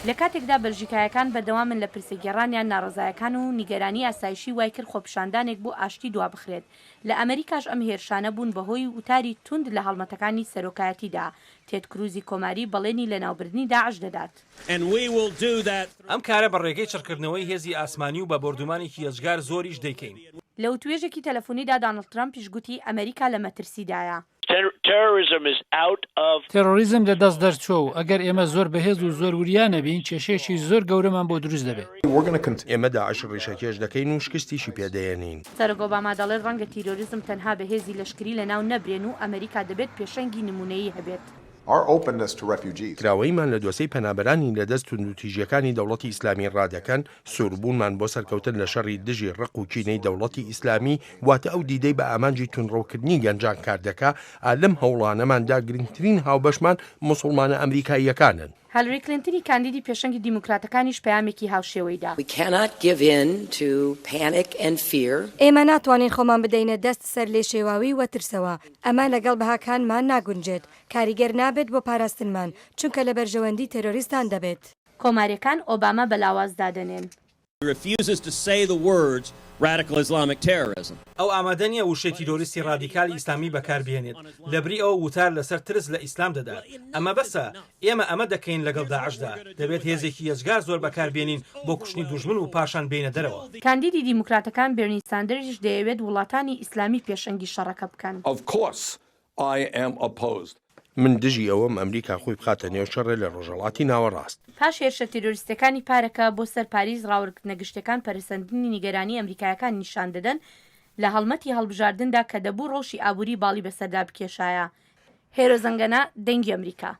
لە کاتێکدا بەلژیکایەکان بەردەوامن لە پرسەگێڕانیان، ناڕەزایەکان و نیگەرانی ئاسایشی وایکرد خۆپیشاندانێک بۆ ئاشتی دوابخرێت. لە ئەمریکاش ئەم هێرشانە بوون بەهۆی وتاری توند لە هەڵمەتەکانی سەرۆکایەتیدا. تێد کروزی کۆماری بەڵێنی لەناوبردنی داعش دەدات. ئەم کارە بە ڕێگەی چڕکردنەوەی هێزی ئاسمانی و بە بۆردومانێکی یەجگار زۆریش دەیکەین. لە وتوێژێکی تەلەفونیدا دانڵد ترەمپیش گوتی ئەمریکا لە مەترسیدایە. تێڕۆریزم لە دەست دەرچووە و ئەگەر ئێمە زۆر بەهێز و زۆر وریا نەبین کێشەیەکی زۆر گەورەمان بۆ دروست دەبێت. ئێمە داعش ڕیشەکێش دەکەین و شکستیشی پێ دەیەنین. سەرۆک ئۆباما دەڵێت ڕەنگە تیرۆریزم تەنها بە هێزی لەشکری لەناو نەبرێن و ئەمریکا دەبێت پێشەنگی نموونەیی هەبێت. کراوەییمان لە دۆسێی پەنابەرانی لە دەست توندوتیژییەکانی دەوڵەتی ئیسلامی ڕادەکەن، سووربوونمان بۆ سەرکەوتن لە شەڕی دژی ڕق و کینەی دەوڵەتی ئیسلامی، واتە ئەو دیدەی بە ئامانجی توندڕەوکردنی گەنجان کار دەکا، ئا لەم هەوڵانەماندا گرنگترین هاوبەشمان موسوڵمانە ئەمریکاییەکانن. هیلری کلینتنی کاندیدی پێشەنگی دیموکراتەکانیش پەیامێکی هاوشێوەی دا. ئێمە ناتوانین خۆمان بدەینە دەست سەرلێشێواوی و ترسەوە، ئەمە لەگەڵ بەهاکانمان ناگونجێت، کاریگەر نابێت بۆ پاراستنمان، چونکە لە بەرژەوەندی تێرۆریستان دەبێت. کۆمارییەکان ئۆباما بە لاواز دادەنێن. ئەو ئامادە نییە وشەی تیرۆریستی ڕادیکالی ئیسلامی بەکاربهێنێت، لەبری ئەوە وتار لەسەر ترس لە ئیسلام دەدات. ئەمە بەسە. ئێمە ئەمە دەکەین لەگەڵ داعشدا. دەبێت هێزێکی یەجگار زۆر بەکاربێنین بۆ کوشتنی دوژمن و پاشان بێینە دەرەوە. کاندیدی دیموکراتەکان بێرنی ساندەرزیش دەیەوێت وڵاتانی ئیسلامی پێشەنگی شەڕەکە بکەن. I am opposed. من دژی ئەوەم ئەمریکا خۆی بخاتە نێو شەڕێ لە ڕۆژهەڵاتی ناوەڕاست. پاش هێرشە تیرۆریستیەکانی پارەکە بۆ سەر پاریس، ڕاورکردنە گشتیەکان پەرەسەندنی نیگەرانی ئەمریکایەکان نیشان دەدەن لە هەڵمەتی هەڵبژاردندا کە دەبوو ڕەوشی ئابووری باڵی بەسەردا بکێشایە. هێرۆ زەنگەنە، دەنگی ئەمریکا.